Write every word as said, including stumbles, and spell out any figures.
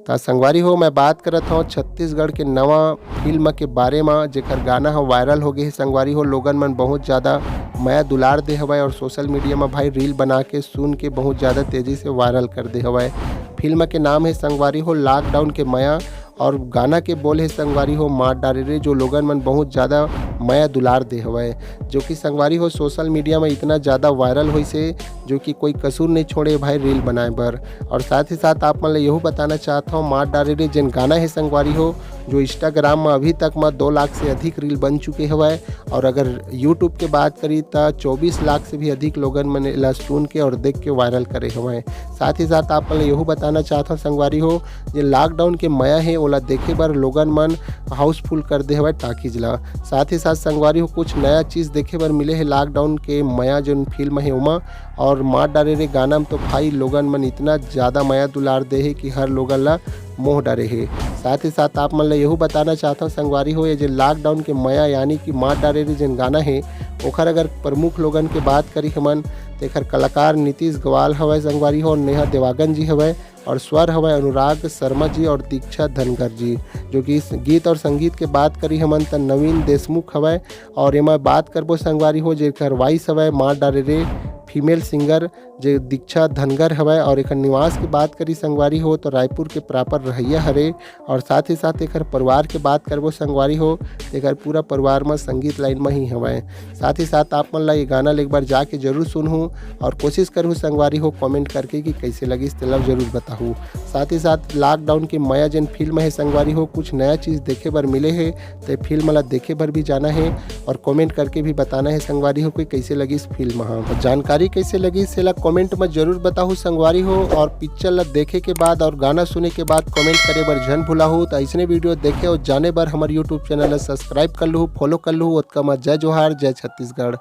त संगवारी हो, मैं बात करत हौं छत्तीसगढ़ के नवा फिल्म के बारे म, जेकर गाना ह वायरल हो गे हे। संगवारी हो, लोगन मन बहुत ज्यादा मया दुलार दे हवय और सोशल मीडिया म भाई रील बना के, सुन के बहुत ज्यादा तेजी से वायरल कर दे हवय। फिल्म के नाम हे संगवारी हो लॉकडाउन के मया और गाना के बोल हे संगवारी हो मार डारे रे, जो लोगन मन बहुत ज्यादा मया दुलार दे हवय, जो कि संगवारी हो सोशल मीडिया म इतना ज्यादा वायरल होइस हे, जो कि कोई कसूर नहीं छोड़े भाई रील बनाए बर। और साथ ही साथ आप मन ल यहू बताना चाहत हौं मार डारे रे जेन गाना हे संगवारी हो, जो इंस्टाग्राम म अभी तक म दो लाख से अधिक रील बन चुके हवय और अगर YouTube के बात करी त चौबीस लाख से भी अधिक लोगन मन एला सुन के और देख के वायरल करे हवय। साथ ही साथ आप मन ल यहू बताना चाहत हौं संगवारी हो, जे लॉकडाउन के मया हे ओला देखे बर लोगन मन हाउसफुल कर दे हवय टाकीज ला। साथ ही साथ संगवारी हो कुछ नया चीज देखे बर मिले हे लॉकडाउन के मया जोन फिल्म हे ओमा, और मार डारे रे गाना म तो भाई लोगन मन इतना ज्यादा मया दुलार दे हे कि हर लोगन ला मोह डारे हे। साथ ही साथ आप मन ल यहू बताना चाहत हौं संगवारी हो, ये जे लॉकडाउन के मया यानी कि मार डारे रे जेन गाना हे, ओखर अगर प्रमुख लोगन के बात करी हमन, तेखर कलाकार नीतीश गवाल हवय संगवारी हो, और नेहा देवागन जी हवय, और स्वर हवय अनुराग शर्मा जी और दीक्षा धनगर जी। जो कि इस गीत और संगीत के बात करी हमन त नवीन देशमुख हवय, और एमा बात करबो संगवारी हो जेकर वॉइस हवय मार डारे रे फीमेल सिंगर जे दीक्षा धनगर हवय, और एकर निवास के बात करी संगवारी हो तो रायपुर के प्रॉपर रहइया हरे। और साथ ही साथ एकर परिवार के बात करबो संगवारी हो, एकर पूरा परिवार म संगीत लाइन म ही हवय। साथ ही साथ आप मन ला ये गाना ल एक बार जाके जरूर सुनहू और कोशिश करहू संगवारी हो कमेंट करके कि कैसे लगिस तेला जरूर बताहू। साथ ही साथ लॉकडाउन के मया जेन फिल्म हे संगवारी हो, कुछ नया चीज देखे बर मिले हे, ते फिल्म ला देखे बर भी जाना हे और कमेंट करके भी बताना हे संगवारी हो कि कैसे लगिस फिल्म ह। तो जानकारी कैसे लगिस एला कमेंट म जरूर बताहू संगवारी हो, और पिक्चर ला देखे के बाद और गाना सुने के बाद कमेंट करे बर झन भुलाहू। तो ऐसने वीडियो देखे और जाने बर हमर YouTube चैनल ला सब्सक्राइब कर लूहू, फॉलो कर लूहू। ओतका म जय जोहार, जय छत्तीसगढ़।